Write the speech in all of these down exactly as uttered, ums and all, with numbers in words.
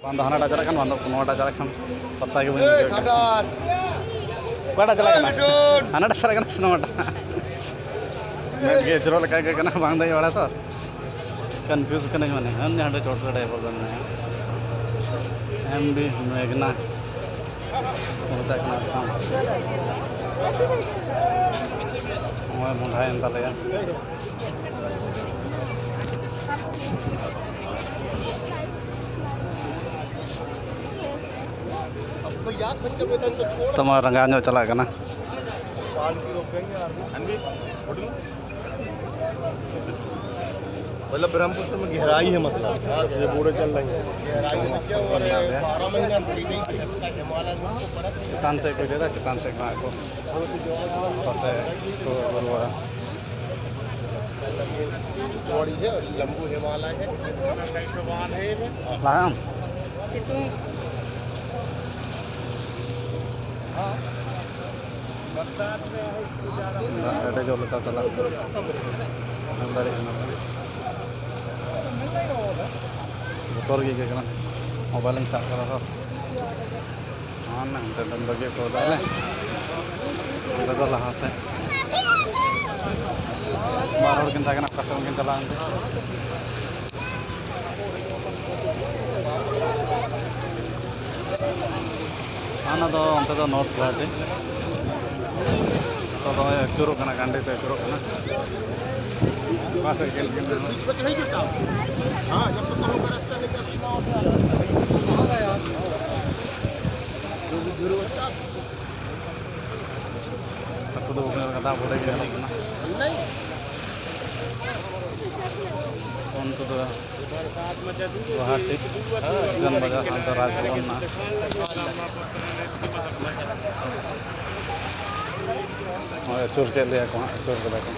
ᱵᱟᱝ ᱫᱚ ᱦᱟᱱᱟᱴᱟᱜ ᱪᱟᱞᱟᱜ ᱠᱟᱱ, ᱵᱟᱝ ᱫᱚ ᱱᱚᱣᱟᱴᱟᱜ ᱪᱟᱞᱟᱜ ᱠᱟᱱ, ᱯᱟᱛᱛᱟ ᱜᱮ ᱵᱟᱹᱧ ᱵᱩᱡᱷᱟᱹᱣ ᱮᱫᱟ᱾ ᱚᱠᱟᱴᱟᱜ ᱪᱟᱞᱟᱜ ᱠᱟᱱᱟ? ᱦᱟᱱᱟᱴᱟᱜ ᱪᱟᱞᱟᱜ ᱠᱟᱱᱟ ᱥᱮ ᱱᱚᱣᱟᱴᱟᱜ? ᱢᱮᱫ ᱜᱮ ᱡᱚᱨᱚᱜ ᱞᱮᱠᱟ ᱜᱮ ᱠᱟᱱᱟ, ᱵᱟᱝ ᱫᱮᱡ ᱵᱟᱲᱟ ᱛᱚ᱾ ᱠᱚᱱᱯᱷᱤᱭᱩᱡᱽ ᱠᱟᱹᱱᱟᱹᱧ, ᱢᱟᱱᱮ ᱦᱟᱱᱮ ᱦᱟᱸᱰᱮ ᱪᱚᱴ ᱨᱮ ᱰᱟᱭᱵᱷᱟᱨ ᱫᱚ ᱢᱮᱱᱟᱭᱟ᱾ ᱮᱢ ᱵᱤ ᱢᱮᱜᱷᱱᱟ ᱠᱚ ᱢᱮᱛᱟᱜ ᱠᱟᱱᱟ ᱟᱥᱟᱢ᱾ ᱱᱚᱜᱼᱚᱭ ᱵᱚᱸᱫᱷᱟᱭᱮᱱ ᱛᱟᱞᱮᱭᱟ᱾ ᱛᱟᱢᱟ ᱨᱟᱸᱜᱟᱣ ᱧᱚᱜ ᱪᱟᱞᱟᱜ ᱠᱟᱱᱟ᱾ मतलब ब्रह्मपुत्र में गहराई है, मतलब ये बूढ़े चल रहे हैं। गहराई है, मतलब बारह महीना। ᱪᱮᱛᱟᱱ ᱥᱮᱫ ᱠᱚ ᱤᱫᱤᱭᱮᱫᱟ, ᱪᱮᱛᱟᱱ ᱥᱮᱫ ᱠᱷᱚᱱᱟᱜ ᱠᱚ ᱯᱟᱥᱮ ᱠᱚ ᱨᱩᱣᱟᱹᱲᱟ᱾ ᱵᱚᱲᱤ ᱦᱮ, ᱞᱟᱢᱵᱩ ᱦᱮ ᱣᱟᱞᱟ ᱦᱮ᱾ ᱞᱟᱦᱟᱜ ᱟᱢ? ᱥᱤᱛᱩᱝ᱾ ᱫᱟᱜ ᱟᱹᱰᱤ ᱡᱳᱨ ᱞᱮᱠᱟ ᱪᱟᱞᱟᱜ ᱠᱟᱱᱟ, ᱧᱮᱞ ᱫᱟᱲᱮᱭᱟᱜ ᱠᱟᱱᱟ ᱯᱮ᱾ ᱵᱚᱛᱚᱨ ᱜᱮ ᱟᱹᱭᱠᱟᱹᱜ ᱠᱟᱱᱟ, ᱢᱳᱵᱟᱭᱤᱞ ᱤᱧ ᱥᱟᱵ ᱠᱟᱫᱟ ᱛᱚ᱾ ᱦᱚᱸ, ᱚᱱᱛᱮ ᱫᱚ ᱵᱟᱹᱜᱤ ᱦᱚᱴᱚ ᱠᱟᱜ ᱞᱮ᱾ ᱚᱱᱛᱮ ᱫᱚ ᱞᱟᱦᱟ ᱥᱮᱫ᱾ ᱵᱟᱨ ᱦᱚᱲ ᱠᱤᱱ ᱛᱟᱦᱮᱸ ᱠᱟᱱᱟ, ᱚᱠᱟ ᱥᱮᱫ ᱠᱤᱱ ᱪᱟᱞᱟᱜᱼᱟ ᱮᱱᱛᱮ᱾ ᱦᱟᱱᱟ ᱫᱚ, ᱚᱱᱛᱮ ᱫᱚ ᱱᱚᱨᱛᱷ ᱜᱩᱣᱟᱦᱟᱴᱤ᱾ ᱱᱤᱛᱚᱜ ᱫᱚ ᱟᱹᱪᱩᱨᱚᱜ ᱠᱟᱱᱟ, ᱜᱟᱱᱰᱤ ᱛᱮ ᱟᱹᱪᱩᱨᱚᱜ ᱠᱟᱱᱟ᱾ ᱚᱠᱟ ᱥᱮᱫ ᱠᱷᱮᱞ ᱠᱟᱱᱟ? ᱟᱹᱛᱩ ᱫᱚ ᱵᱟᱹᱵᱤᱱ ᱧᱮᱞ ᱠᱟᱫᱟ, ᱵᱚᱰᱮ ᱜᱮ ᱧᱮᱞᱚᱜ ᱠᱟᱱᱟ᱾ ᱚᱱᱛᱮ ᱫᱚ ᱜᱩᱣᱟᱦᱟᱴᱤ, ᱩᱡᱡᱮᱱ ᱵᱟᱡᱟᱨ, ᱦᱟᱱᱛᱮ ᱨᱟᱡᱽᱵᱷᱚᱵᱚᱱ ᱢᱮᱱᱟᱜᱼᱟ᱾ ᱱᱚᱜᱼᱚᱭ ᱟᱹᱪᱩᱨ ᱠᱮᱫ ᱞᱮᱭᱟ ᱠᱚ ᱦᱟᱸᱜ, ᱟᱹᱪᱩᱨ ᱠᱮᱫᱟ ᱠᱚ᱾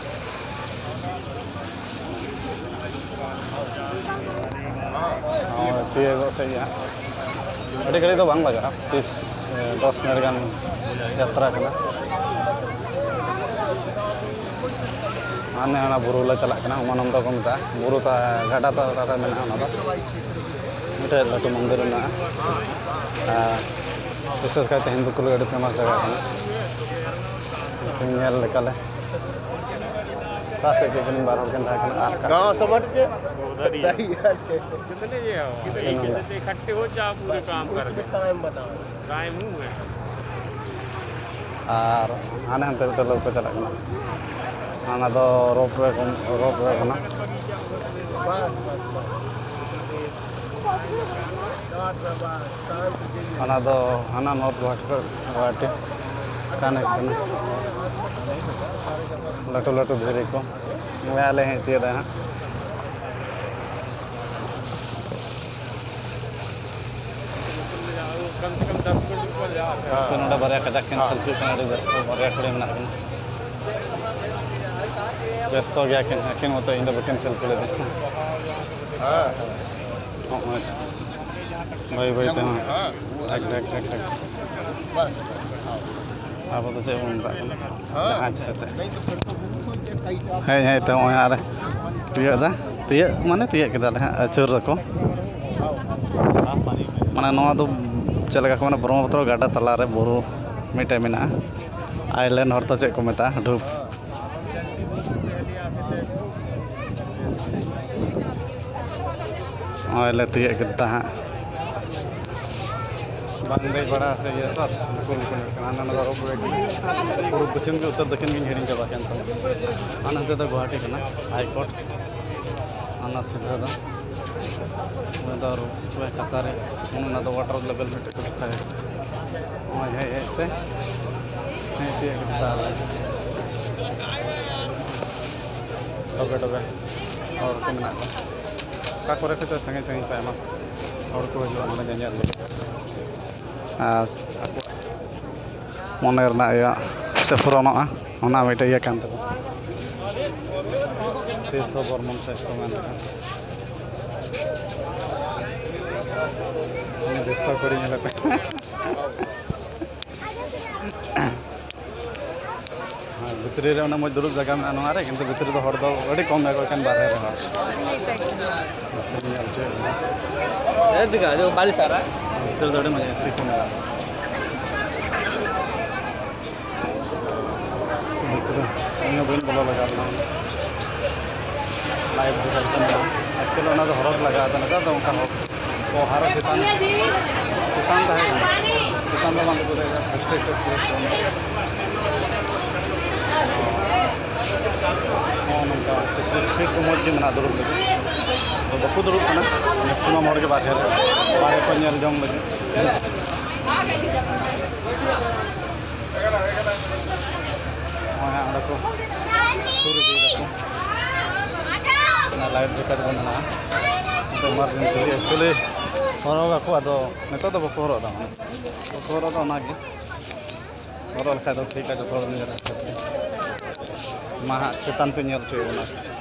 ᱦᱳᱭ, ᱛᱤᱭᱳᱜᱚᱜ ᱥᱮᱫ ᱜᱮ ᱦᱟᱸᱜ᱾ ᱟᱹᱰᱤ ᱜᱷᱟᱹᱲᱤᱡ ᱫᱚ ᱵᱟᱝ ᱞᱟᱜᱟᱜᱼᱟ, ᱛᱤᱥ, ᱫᱚᱥ ᱢᱤᱱᱤᱴ ᱜᱟᱱ ᱡᱟᱛᱨᱟ ᱠᱟᱱᱟ᱾ ᱦᱟᱱᱮ ᱦᱟᱱᱟ ᱵᱩᱨᱩ ᱞᱮ ᱪᱟᱞᱟᱜ ᱠᱟᱱᱟ, ᱩᱢᱟᱱᱚᱱᱫᱚ ᱠᱚ ᱢᱮᱛᱟᱜᱼᱟ, ᱵᱩᱨᱩ ᱛᱟ-, ᱜᱟᱰᱟ ᱛᱟᱞᱟ ᱨᱮ ᱢᱮᱱᱟᱜᱼᱟ ᱚᱱᱟ ᱫᱚ᱾ ᱢᱤᱫᱴᱮᱡ ᱞᱟᱹᱴᱩ ᱢᱚᱱᱫᱤᱨ ᱢᱮᱱᱟᱜᱼᱟ᱾ ᱟᱨ ᱵᱤᱥᱮᱥ ᱠᱟᱭᱛᱮ ᱦᱤᱱᱫᱩ ᱠᱚ ᱞᱟᱹᱜᱤᱫ ᱟᱹᱰᱤ ᱯᱷᱮᱢᱟᱥ ᱡᱟᱭᱜᱟ ᱠᱟᱱᱟ᱾ ᱧᱮᱞ ᱞᱮᱠᱟᱞᱮ ᱚᱠᱟ ᱥᱮᱫ ᱜᱮ ᱠᱟᱹᱱᱟᱹᱧ, ᱵᱟᱨ ᱦᱚᱲ ᱠᱤᱱ ᱛᱟᱦᱮᱸ ᱠᱟᱱᱟ᱾ ᱟᱨ ᱚᱠᱟ ᱥᱮᱫ? ᱩᱫᱷᱟᱨ ᱦᱤ ᱦᱮ᱾ ᱥᱟᱦᱤ ᱵᱟᱛ ᱦᱮ᱾ ᱠᱤᱛᱱᱮ ᱤᱠᱷᱟᱴᱴᱷᱮ ᱦᱳ ᱡᱟᱣ ᱯᱩᱨᱮ ᱠᱟᱢ ᱠᱟᱨ ᱞᱮ᱾ ᱴᱟᱭᱤᱢ ᱦᱩ ᱦᱮ᱾ ᱟᱨ ᱦᱟᱱᱮ ᱦᱟᱱᱛᱮ ᱢᱤᱫᱴᱮᱱ ᱞᱟᱹᱣᱠᱟᱹ ᱪᱟᱞᱟᱜ ᱠᱟᱱᱟ, ᱚᱱᱟ ᱫᱚ ᱨᱳᱯ ᱣᱮ ᱠᱚ, ᱨᱳᱯ ᱣᱮ ᱠᱟᱱᱟ᱾ ᱚᱱᱟ ᱫᱚ ᱦᱟᱱᱟ ᱱᱚᱨᱛᱷ ᱜᱩᱣᱟᱦᱟᱴᱤ ᱠᱷᱚᱱ ᱜᱩᱣᱟᱦᱟᱴᱤ ᱠᱟᱱᱮᱠᱴ ᱠᱟᱱᱟ᱾ ᱞᱟᱹᱴᱩ ᱞᱟᱹᱴᱩ ᱫᱷᱤᱨᱤ ᱠᱚ᱾ ᱱᱚᱜᱼᱚᱭ ᱟᱞᱮ ᱦᱮᱡ ᱛᱤᱭᱳᱜ ᱫᱟ ᱦᱟᱸᱜ᱾ ᱠᱚᱢ ᱥᱮ ᱠᱚᱢ ᱫᱚᱥ ᱯᱷᱩᱴ ᱩᱯᱚᱨ ᱡᱟᱣ᱾ ᱱᱚᱰᱮ ᱵᱟᱨᱭᱟ ᱠᱟᱡᱟᱠ ᱠᱤᱱ ᱥᱮᱞᱯᱷᱤ ᱠᱟᱱᱟ, ᱟᱹᱰᱤ ᱵᱮᱥᱛᱚ ᱵᱟᱨᱭᱟ ᱠᱩᱲᱤ ᱢᱮᱱᱟᱜ ᱠᱤᱱᱟ᱾ ᱵᱮᱥᱛᱚ ᱜᱮᱭᱟ ᱠᱤᱱ ᱟᱹᱠᱤᱱ ᱢᱚᱛᱚ, ᱤᱧ ᱫᱚ ᱵᱟᱹᱠᱤᱱ ᱥᱮᱞᱯᱷᱤ ᱞᱮᱫᱟ᱾ ᱱᱚᱜᱼᱚᱭ ᱵᱟᱹᱭ ᱵᱟᱹᱭ ᱛᱮ ᱦᱚᱸ ᱰᱷᱟᱠ ᱰᱷᱟᱠ ᱰᱷᱟᱠ ᱰᱷᱟᱠ᱾ ᱟᱵᱚ ᱫᱚ ᱪᱮᱫ ᱵᱚᱱ ᱢᱮᱛᱟᱜ ᱠᱟᱱᱟ? ᱡᱟᱦᱟᱡᱽ ᱥᱮ ᱪᱮᱫ? ᱦᱮᱡ ᱦᱮᱡ ᱛᱮ ᱦᱚᱸᱜᱼᱚᱭ ᱦᱟᱸᱜ ᱞᱮ ᱛᱤᱭᱟᱹᱜ ᱮᱫᱟ᱾ ᱛᱤᱭᱟᱹᱜ ᱢᱟᱱᱮ ᱛᱤᱭᱟᱹᱜ ᱠᱮᱫᱟᱞᱮ ᱦᱟᱸᱜ, ᱟᱹᱪᱩᱨ ᱫᱟᱠᱚ᱾ ᱢᱟᱱᱮ ᱱᱚᱣᱟ ᱫᱚ ᱪᱮᱫ ᱞᱮᱠᱟ ᱠᱚ ᱢᱮᱱᱟ, ᱵᱨᱚᱦᱢᱚᱯᱩᱛᱨᱚ ᱜᱟᱰᱟ ᱛᱟᱞᱟᱨᱮ ᱵᱩᱨᱩ ᱢᱤᱫᱴᱮᱡ ᱢᱮᱱᱟᱜᱼᱟ᱾ ᱟᱭᱞᱮᱱᱰ ᱦᱚᱲ ᱛᱮ ᱪᱮᱫ ᱠᱚ ᱢᱮᱛᱟᱜᱼᱟ? ᱰᱷᱩᱯ᱾ ᱱᱚᱜᱼᱚᱭ ᱞᱮ ᱛᱤᱭᱟᱹᱜ ᱠᱮᱫᱟ ᱦᱟᱸᱜ᱾ ᱵᱟᱝ ᱫᱮᱡ ᱵᱟᱲᱟ ᱥᱮ ᱤᱭᱟᱹ ᱛᱚ, ᱠᱩᱞ ᱠᱚ ᱦᱩᱭᱩᱜ ᱠᱟᱱᱟ᱾ ᱦᱟᱱᱟ ᱱᱚᱣᱟ ᱨᱳᱯ ᱣᱮ ᱠᱟᱱᱟ᱾ ᱯᱩᱨᱩᱵ ᱯᱚᱪᱷᱤᱢ ᱜᱮ, ᱩᱛᱛᱚᱨ ᱫᱚᱠᱷᱤᱱ ᱜᱤᱧ ᱦᱤᱲᱤᱧ ᱪᱟᱵᱟ ᱠᱮᱫ ᱛᱟᱢᱟ᱾ ᱦᱟᱱᱟ ᱱᱚᱛᱮ ᱫᱚ ᱜᱩᱣᱟᱦᱟᱴᱤ ᱠᱟᱱᱟ, ᱦᱟᱭ ᱠᱳᱨᱴ᱾ ᱦᱟᱱᱟ ᱥᱤᱫᱷᱟᱹ ᱫᱚ, ᱚᱱᱟ ᱫᱚ ᱨᱳᱯ ᱣᱮ ᱠᱟᱥᱟ ᱨᱮ, ᱚᱱᱟ ᱫᱚ ᱣᱟᱴᱟᱨ ᱞᱮᱵᱮᱞ ᱢᱤᱫᱴᱮᱡ ᱠᱚ ᱪᱮᱠᱟᱭᱟ᱾ ᱱᱚᱜᱼᱚᱭ ᱦᱮᱡ ᱦᱮᱡ ᱛᱮ, ᱦᱮᱡ ᱛᱤᱭᱟᱹᱜ ᱠᱮᱫᱟ ᱟᱞᱮ᱾ ᱰᱚᱵᱮ ᱰᱚᱵᱮ ᱦᱚᱲ ᱠᱚ ᱢᱮᱱᱟᱜ ᱠᱚᱣᱟ᱾ ᱚᱠᱟ ᱠᱚᱨᱮ ᱠᱷᱚᱡ ᱪᱚ ᱥᱟᱺᱜᱤᱧ ᱥᱟᱺᱜᱤᱧ ᱠᱷᱚᱡ ᱟᱭᱢᱟ ᱦᱚᱲ ᱠᱚ ᱦᱤᱡᱩᱜᱼᱟ ᱱᱚᱰᱮ ᱧᱮᱧᱮᱞ ᱞᱟᱹᱜᱤᱫ᱾ ᱟᱨ ᱢᱚᱱᱮ ᱨᱮᱱᱟᱜ ᱤᱭᱟᱹ ᱥᱮ ᱯᱩᱨᱚᱱᱚᱜᱼᱟ, ᱚᱱᱟ ᱢᱤᱫᱴᱮᱡ ᱤᱭᱟᱹ ᱠᱟᱱ ᱛᱟᱠᱚᱣᱟ᱾ ᱛᱤᱥ ᱦᱚᱸ ᱵᱚᱨᱢᱚᱱ ᱥᱮᱫ ᱠᱚ ᱢᱮᱱ ᱞᱮᱠᱷᱟᱱ᱾ ᱩᱱᱤ ᱵᱮᱥᱛᱚ ᱠᱩᱲᱤ ᱧᱮᱞᱮ ᱯᱮ᱾ ᱟᱨ ᱵᱷᱤᱛᱨᱤ ᱵᱷᱤᱛᱨᱤ ᱨᱮ ᱩᱱᱟᱹᱜ ᱢᱚᱡᱽ ᱫᱩᱲᱩᱵ ᱡᱟᱭᱜᱟ ᱢᱮᱱᱟᱜᱼᱟ ᱱᱚᱣᱟ ᱨᱮ, ᱠᱤᱱᱛᱩ ᱵᱷᱤᱛᱨᱤ ᱨᱮᱫᱚ ᱦᱚᱲ ᱫᱚ ᱟᱹᱰᱤ ᱠᱚᱢ ᱜᱮᱭᱟ ᱠᱚ, ᱮᱠᱮᱱ ᱵᱟᱨᱦᱮ ᱨᱮ ᱦᱚᱲ᱾ ᱵᱷᱤᱛᱨᱤ ᱧᱮᱞ ᱦᱚᱪᱚᱭᱮᱫ ᱵᱚᱱᱟ᱾ ᱵᱷᱤᱛᱨᱤ ᱫᱚ ᱟᱹᱰᱤ ᱢᱚᱡᱽ ᱮ ᱥᱤ ᱠᱚ ᱢᱮᱱᱟᱜᱼᱟ᱾ ᱵᱷᱤᱛᱨᱤ ᱤᱧ ᱦᱚᱸ ᱵᱟᱹᱧ ᱵᱚᱞᱚ ᱞᱟᱜᱟᱣ ᱞᱮᱱᱟ᱾ ᱞᱟᱭᱤᱵᱷ ᱫᱮᱠᱷᱟᱣ ᱠᱟᱱᱟ᱾ ᱮᱠᱪᱩᱭᱮᱞᱤ ᱚᱱᱟ ᱫᱚ ᱦᱚᱨᱚᱨ ᱞᱟᱜᱟᱜᱼᱟ, ᱟᱫᱚ ᱱᱮᱛᱟᱨ ᱫᱚ ᱚᱱᱠᱟ ᱦᱚᱨ ᱠᱚ ᱦᱟᱨᱚ ᱪᱮᱛᱟᱱ, ᱪᱮᱛᱟᱱ ᱛᱟᱦᱮᱸ ᱠᱟᱱᱟ, ᱪᱮᱛᱟᱱ ᱫᱚ ᱵᱟᱝ ᱫᱮᱠᱷᱟᱣ ᱫᱟᱲᱮᱭᱟᱜᱼᱟ, ᱯᱷᱟᱥᱴ ᱮᱰ ᱠᱚ ᱯᱩᱨᱟᱹ ᱠᱚ ᱮᱢᱟ᱾ ᱱᱚᱜᱼᱚ ᱱᱚᱝᱠᱟ ᱥᱤᱴ, ᱥᱤᱴ ᱠᱚ ᱢᱚᱡᱽ ᱜᱮ ᱢᱮᱱᱟᱜᱼᱟ ᱫᱩᱲᱩᱵ ᱞᱟᱹᱜᱤᱫ᱾ ᱟᱫᱚ ᱵᱟᱠᱚ ᱫᱩᱲᱩᱵ ᱠᱟᱱᱟ, ᱢᱮᱠᱥᱤᱢᱟᱢ ᱦᱚᱲ ᱜᱮ ᱵᱟᱨᱦᱮ ᱨᱮ, ᱵᱟᱨᱦᱮ ᱠᱚ ᱧᱮᱞ ᱡᱚᱝ ᱞᱟᱹᱜᱤᱫ᱾ ᱱᱚᱜᱼᱚᱭ ᱦᱟᱸᱜ ᱚᱸᱰᱮ ᱠᱚ ᱥᱩᱨ ᱤᱫᱤᱭ ᱫᱟᱠᱚ᱾ ᱚᱱᱟ ᱞᱟᱭᱤᱵᱷ ᱡᱮᱠᱮᱴ ᱠᱚ ᱢᱮᱱᱟᱜᱼᱟ᱾ ᱟᱫᱚ ᱮᱢᱟᱨᱡᱮᱱᱥᱤ ᱮᱠᱪᱩᱭᱮᱞᱤ ᱦᱚᱨᱚᱜ ᱟᱠᱚ, ᱟᱫᱚ ᱱᱤᱛᱚᱜ ᱫᱚ ᱵᱟᱠᱚ ᱦᱚᱨᱚᱜ ᱮᱫᱟ, ᱵᱟᱠᱚ ᱦᱚᱨᱚᱜ ᱮᱫᱟ, ᱚᱱᱟᱜᱮ᱾ ᱦᱚᱨᱚᱜ ᱞᱮᱠᱷᱟᱡ ᱫᱚ ᱴᱷᱤᱠᱟ, ᱡᱚᱛᱚ ᱦᱚᱲ ᱱᱤᱡᱮᱨᱟᱜ ᱦᱤᱥᱟᱹᱵ ᱛᱮ᱾ ᱢᱟ ᱦᱟᱸᱜ ᱪᱮᱛᱟᱱ ᱥᱮᱫ ᱧᱮᱞ ᱦᱚᱪᱚᱭ ᱵᱚᱱᱟ᱾